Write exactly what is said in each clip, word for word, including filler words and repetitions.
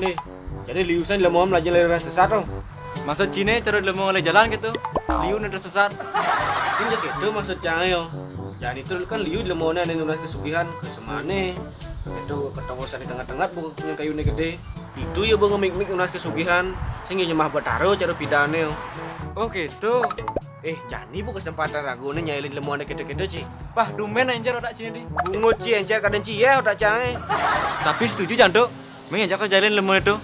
Eh, jadi liu san dilemoan malajahin orang sesat to. Maksud cine cara dilemoan ngalih jalan gitu. Liu né tersesat. Sing ja kéto maksud cangé yo. Jani to kan liu dilemoan ané nunas kesugihan, ka samané. Kéto ketawa sané tenget-tenget bu punyan kayuné gedé. Itu ya bu ngemik-mik nunas kesugihan. Sing ya nyembah Betara cara pidané yo. Oh gitu. Eh, jani bu kesempatan raguné nyailin lemoan kéto-kéto, Ci. Pah, dumén éncér otak cine di. Bungut, Ci, éncér kadén, Ci, ya otak cangé. Tapi setuju, Canduk. Méh ajak jailin lemoan to.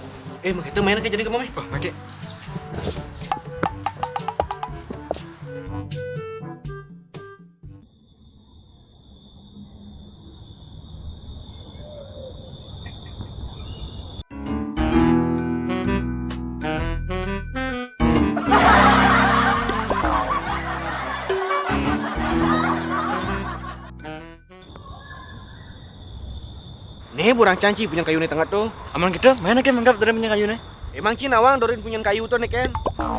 Eh, mangké to main ké jadi ka mama. Wah, mangké. Né, bu rang cang, Ci, punyan kayuné tenget to. Aman kéto, main ké mengkap dari punyan kayuné. Emang, Ci, nawang dorin punyan kayu to né kén?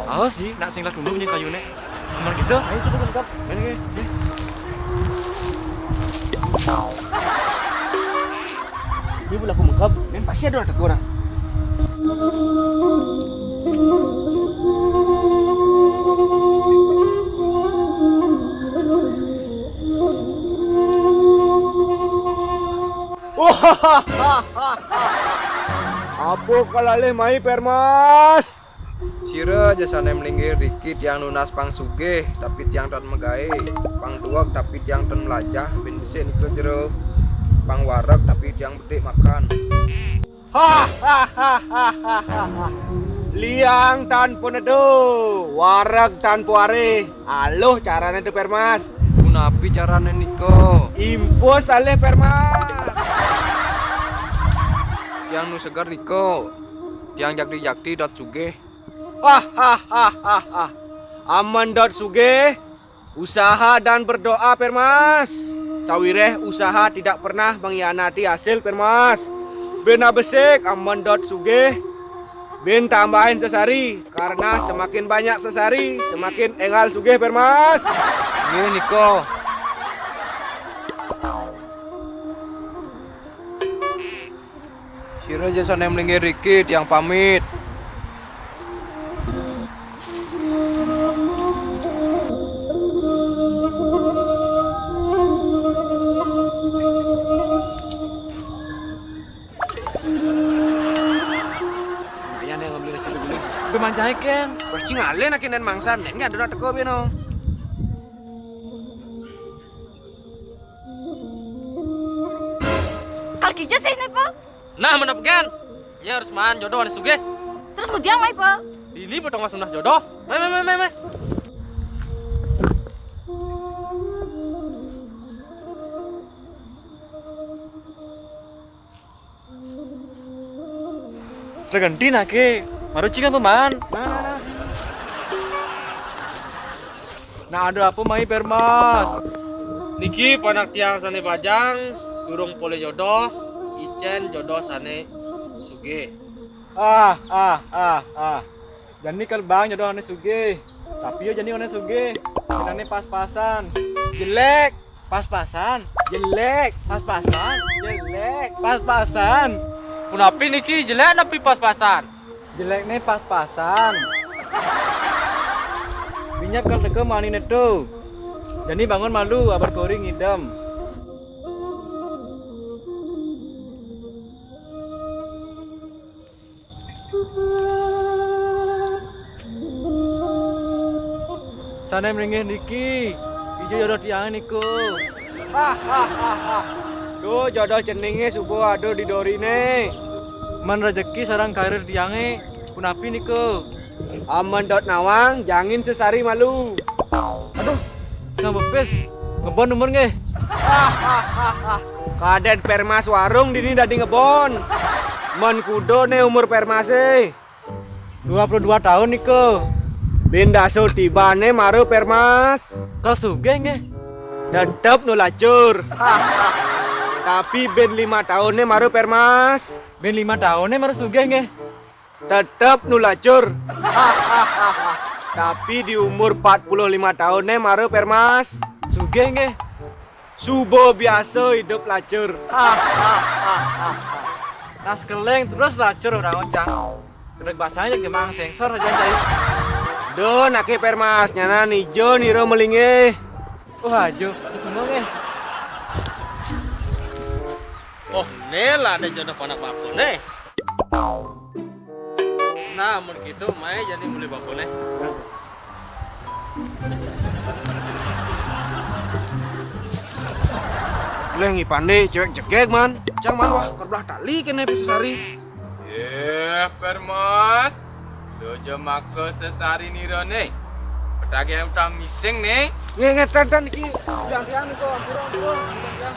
Awas sih, nak sing lah dulu punyan kayuné. Aman kéto, ayo kita mengkap. Main ké. Ini bu laku mengkap, main pasti ada orang tegur. Apa kalalih mai, Permas? Sira ja sané mlinggih riki tiang nunas pang sugih, tapi tiang tan magaé, pang tuek, tapi tiang tan melajah, bin besik nika jero, pang wareg, tapi tiang bedik makan. Liang tan puneda, wareg tan puarih. Aluh carané to, Permas. Punapi carané nika? Impus alih, Permas. Tiang nu seger nika. Tiang jakti-jakti dot sugih. Amen dot sugih, usaha dan berdoa, Permas. Sawiréh usaha tidak pernah mengkhianati hasil, Permas. Bin abesik, amen dot sugih, bin tambahin sesari, karena semakin banyak sesari, semakin énggal sugih, Permas. Nggih nika. Sira ja sané mlinggih riki, tiang pamit. Lumayan ya ngambil nasi dulu. Udah manjai, Ken. Wah, cing alé nak kén mangsa, nén nggak ada teko beno. Kal kija sih né, Po? Nah, mana pegén? Nya harus maan jodoh ané sugih. Terus kudiang mai, Po? Dini potong mas nunas jodoh. Mai, mai, mai, mai, mai. Sudah ganti naké. Maruci kan peman. Nah, nah, nah. Nah, ada apa mai, Permas? Niki panak tiang sané bajang, durung polih jodoh, icén jodoh sané sugih. Ah, ah, ah, ah. Jani kal bang jodoh ané sugih. Tapi yo jani ané sugih. Ané pas-pasan. Jelék. Pas-pasan. Jelék. Pas-pasan. Jelék. Pas-pasan. Punapi niki jelék napi pas-pasan? Jelék né pas-pasan. Minyak kal teka mani né to. Jani bangun malu, abar kori ngidem. Sané mlinggih niki, ija jodoh tiangé niku. Tuh jodoh ceningé suba ada di doriné. Men rejeki sareng karir tiangé, punapi niku? Amen dot nawang, jangin sesari malu. Aduh, sang bepis, ngebon umur nggih. Kadén Permas warung dini dadi ngebon. Men kuda né umur Permasé? Dua puluh dua tahun niku. Bin dasa tibané mara Permas? Kal sugih nggih. Tetep nu lacur. Tapi bin lima tahunné mara Permas? Bin lima tahunné mara sugih nggih. Tetep nu lacur. Tapi di umur empat puluh lima tahunné mara Permas? Sugih nggih. Suba biasa idup lacur. Nas keleng terus lacur urang Ocang. Kedeg basangna jeung mang sengsor aja cai. Duh, naki Permas, nyana nijo niro melinge. Wah, jo, semua eh. Oh, Nela ada jodoh anak bapak nih. Nah, mun gitu, mai jadi mulai bapak nih. Leh ngipande cewek jegeg man. Cang man wah kerbelah tali kene pisah sari. Yeh, Permas. Dojo mako sesari nirone. Petagi utang mising nih. Ngengetan tan iki. Jangan kok ampura ampura.